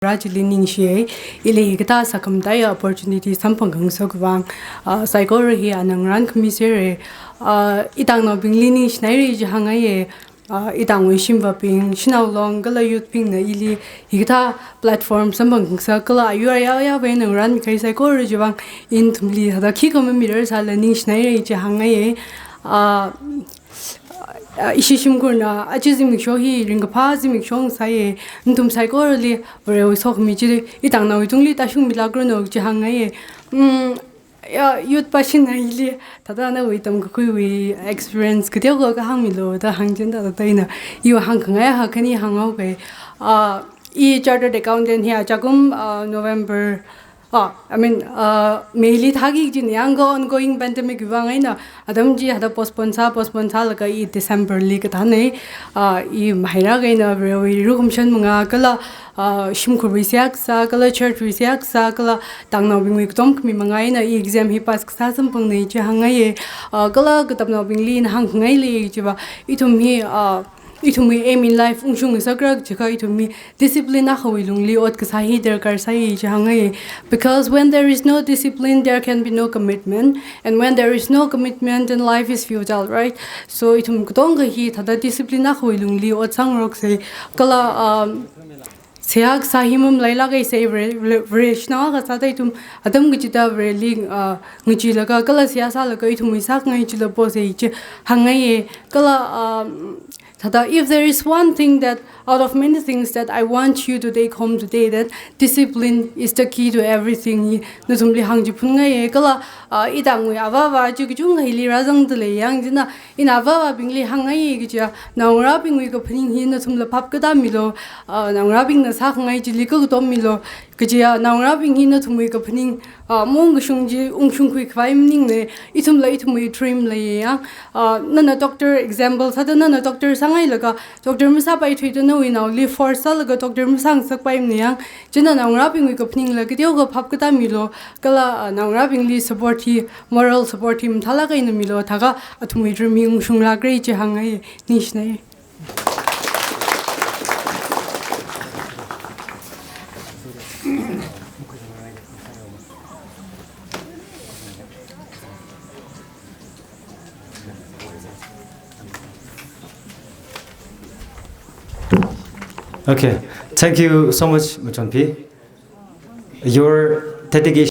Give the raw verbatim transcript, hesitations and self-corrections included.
Rajili ningshiya, ili hikathā sākhamataiya opportunity samphang khangasak vang, ah, saikora hi ana ngarān khami sera, ah, itangnaobingli ningshinaira chi hāngngaiya, ah, itangwui shimvabing, shanao long, kala youth bingna ili hikathā platform samphang khangasak, kala ayur ayā ayāwui ngarān mikahai saikora chi vang, ina nathumli hithāda khikha mamirar sālala ningshinaira chi hāngngaiya, ah, ah, ishi shimkhurna, aja zimiksho hi ringkaphā zimiksho ngasāya, nathum saikorali Varewui sokhami chi itangnaowui tungli tāshungmilākranu chi hāngngaiya. Mm, ya, youth pāshina ili, thāda nawui tamkakhuiwui experience kateokha hāngmilu da hāngchida thāda ina, iwui hāngkhangai akha khani hānghaoga. Ah, i chartered accountant hi ajakum, ah, November, ah, I mean, ah, Mayli thāki kajina yangkha ongoing pandemic wui vang eina, atam chi hithāda postpone sā, postpone sālaga i Decemberli kathāna, ah, i mahairākha eina Varewui rukhum shanmanga kala, ah, shimkhurwui seihā kasā, kala churchwui seihā kasā, kala tangnaobingwui katom khami manga eina i exam hi pass kasā samphangna chi hāngngaiya, ah, kala katamnaobingli ina hāngkhangai lei chiva, ithum hi, ah, ithumwui aim in life ungshung ngasakra jiakha ithum hi discipline akhawui lungli ot kasā hi darkar sāya chi hāngngaiya. Because when there is no discipline, there can be no commitment. And when there is no commitment, then life is futile, right? So ithum katonga hi thāda discipline akhawui lungli ot sāngaroksa. Kala, um, seihā kasā hi mamalailāka sāi, Vare, Vare, Vareshinao akha sāda ithum atam kachida Vareli, ah, ngacheelaga kala seihā sālaga ithumwui sākhangai chila posa chi hāngngaiya. Kala, ah, thāda, if there is one thing that, out of many things that I want you to take home today, that discipline is the key to everything. Nathumli hāngchiphunngai. Kala, ah, itangwui avāva chi kachungkha hili rāzangda lei yang china, ina avāvabingli hāngngaiya kaja, naongarābingwui kaphaning hi nathumla phap katāmilu, ah, naongarābingna sākhangai chili kakatommilu, kaja, naongarābing hi nathumwui kaphaning, ah, maungkashung chi ungshungkhui khavai maningna, ithumla ithumwui dream leiya. Ah, nana doctor example sāda nana doctor sāngailaga, doctor masāpaithuida nawui naoli force sālaga doctor masāngasakpaimana yang, china naongarābingwui kaphaningla kateokha phap katāmilu, kala, ah, naongarābingli support hi, moral support hi mathālāk eina milu, thākha athumwui dream hi ungshunglākra chi hāngngaiya, ningshinai. Okay, thank you so much, Machonpi. Your dedication